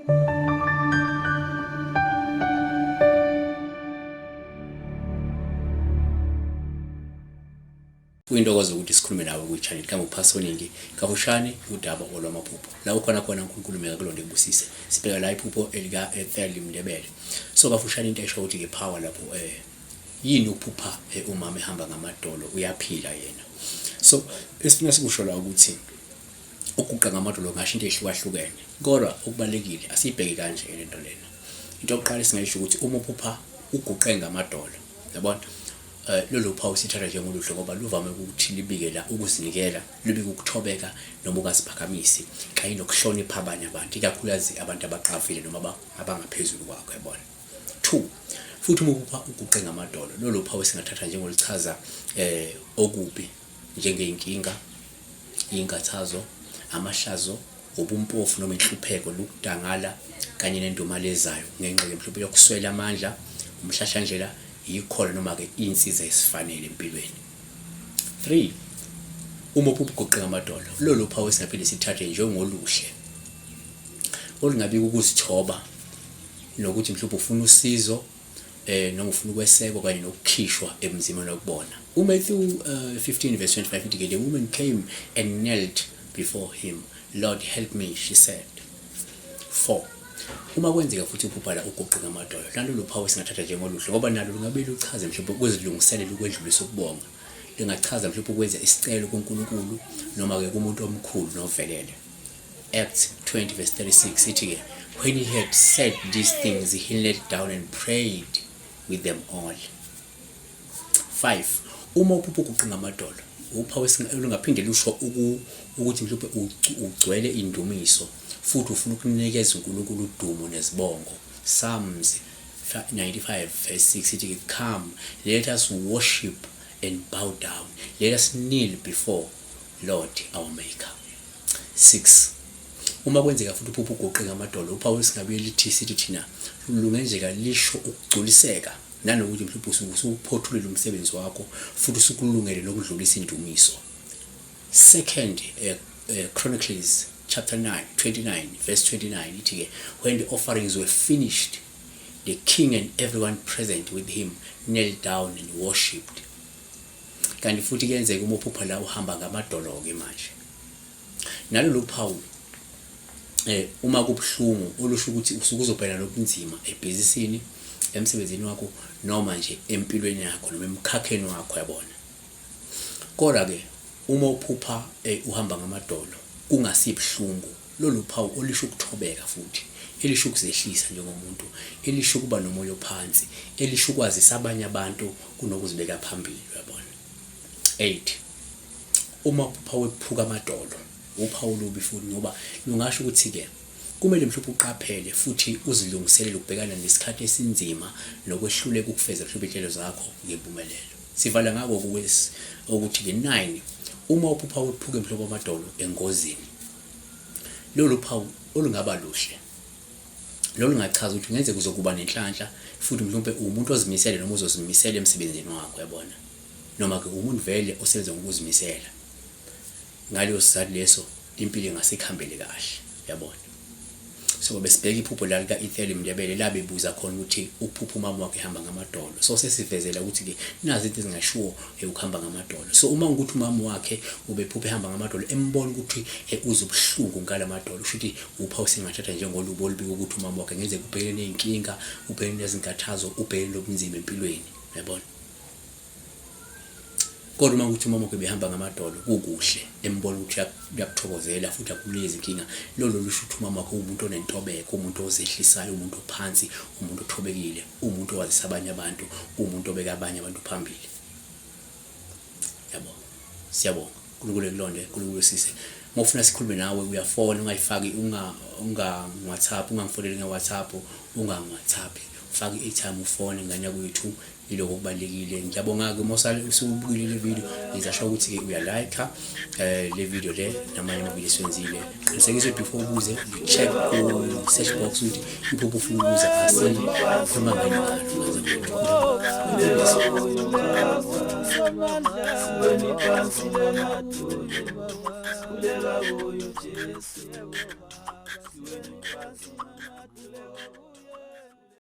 Kuyintokozo ukuthi sikhulume nawe kwi-channel kaNguphasoningi kafushane udaba olwamaphupho. La ukhona khona uNkulunkulu mekakulonde kubusise. Sibheka la iphupho elika-Ethel Mndebele. So kafushane into esho ukuthi-ke power lapho yini ukuphupha umama ehamba ngamadolo uyaphila yena. So esifuna sikusho la ukuthi ukuguqa ngamadolo ngasho into ehlukahlukene. Kodwa okubalekile asiyibheke kanje lento lena. Into yokuqala esingayisho ukuthi uma uphupha uguqe ngamadolo, yabona? Lolu phawu sithatha njengoluhle ngoba luvame ukuthi libike la ukuzinikela, lubike ukuthobeka noma ukaziphakamisi kanye nokuhlonipha abanye abantu, ikakhulukazi abantu abaqavile noma abangaphezulu kwakho, yabona. 2 futhi uma uphupha uguqe ngamadolo, lolu phawu singathatha njengoluchaza okubi njengey'nkinga, iy'nkathazo, amahlazo, ubumpofu noma inhlupheko, nokudangala kanye nendumalo ezayo ngenxa mhlawumbe yokuswela amandla, umhlahlandlela, yikhono noma-ke insiza esifanele empilweni. 3 uma uphupha uguqe ngamadolo, lolu phawu esingaphinde sithathe njengoluhle olungabika ukuzithoba nokuthi mhlawumbe ufuna usizo noma ufuna ukwesekwa kanye nokukhishwa ebunzimeni okubona. UMatthew 15 verse 25 ithi ke, the woman came and knelt before him, Lord help me, she said. 4 uma kwenzeka futhi uphupha la uguqe ngamadolo, nalolu phawu singathatha njengoluhle ngoba nalo lungabe luchaze mhlawumbe ukuzilungiselela ukwedlulisa ukubonga, lingachaza mhlawumbe ukwenza isicelo kuNkulunkulu noma-ke kumuntu omkhulu novelele. Acts 20 verse 36 ithi-ke, when he had said these things he knelt down and prayed with them all. 5 uma uphupha uguqe ngamadolo, uphawu olungaphinde lusho ukuthi mhlawumbe ugcwele indumiso futhi ufuna ukunikeza uNkulunkulu udumo nezibongo. Psalms 95 verse 6 ithi, come let us worship and bow down, let us kneel before Lord our maker. 6 uma kwenzeka futhi uphupha uguqe ngamadolo, uphawu esingabuye lithi sithi thina lungenzeka lisho ukugculiseka nanokuthi mhlawumbe usuke usuphothulile umsebenzi wakho futhi usukulungele nokudlulisa indumiso. Second Chronicles chapter 9 29 verse 29 ithi ke, when the offerings were finished, the king and everyone present with him knelt down and worshipped. Kanti futhi kuyenzeka uma uphupha la uhamba ngamadolo-ke manje, nalolu phawu uma kubuhlungu olusho ukuthi usuke uzobhekana nobunzima ebhizinisini, emsebenzini wakho noma nje empilweni yakho noma emkhakheni wakho, yabona. Kodwa-ke uma uphupha uhamba ngamadolo kungasibuhlungu, lolu phawu olisho ukuthobeka futhi elisho ukuzehlisa njengomuntu, elisho ukuba nomoya ophansi, elisho ukwazisa abanye abantu kunokuzibeka phambili, uyabona. 8 uma uphupha wephuka amadolo, uphawu olubi futhi ngoba lungasho ukuthi-ke kumele mhlawumbe uqaphele futhi uzilungiselele ukubhekana nesikhathi esinzima nokwehluleka ukufeza mhlawumbe iy'nhlelo zakho ngempumelelo. Sivala ngako ukuthi-ke 9 uma uphupha wephuke mhlawumbe amadolo engozini, lolu phawu olungaba luhle lolungachaza ukuthi kungenzeka uzokuba nenhlanhla futhi mhlawumbe uwumuntu ozimisele noma uzozimisela emsebenzini wakho, yabona, noma-ke uwumuntu vele osebenza ngokuzimisela. Ngaleyo sizathu leso impilo ingase ikuhambele kahle, yabona. So besibheka iphupho la lika-Ethel Mndebele la bebuza khona ukuthi ukuphupha umama wakhe ehamba ngamadolo. So sesivezela ukuthi-ke nazi izinto ezingashiwo ukuhamba ngamadolo. So uma ukuthi umama wakhe ubephupha ehamba ngamadolo embona ukuthi uzwa ubuhlungu ngala madolo, kusho ukuthi uphawu singathatha njengolubi olubika ukuthi umama wakhe ngenzeka ubhekene ney'nkinga, ubhekene nezinkathazo, ubhekene nobunzima empilweni, yabona. Kodwa uma ukuthi umama wakhe behamba ngamadolo kukuhle, embona ukuthi uyakuthokozela futhi akumnikezi inkinga, lolo lusho ukuthi umama wakhe uwumuntu onentobeko, umuntu ozehlisayo, umuntu ophansi, umuntu othobekile, umuntu owazisa abanye abantu, umuntu obeka abanye abantu phambili. Yabo. Siyabonga. uNkulunkulu ekulonde, uNkulunkulu usise. Uma ufuna sikhulume nawe uyafona, ungayifaki unga unga WhatsApp, ungangifoneli nge-WhatsApp, ungangi-WhatsApp. Ufake i-airtime ufone ngane yakwethu, yiloko okubalulekile. Ngiyabonga-ke uma usubukile le video, ngenza sure ukuthi-ke uya-like le video le namanye amavidiyo esiwenzile. Qinisekisa before ubuze, you check ku-search box ukuthi iphupho ufuna ukubuza asikhuluma ngani ngalo.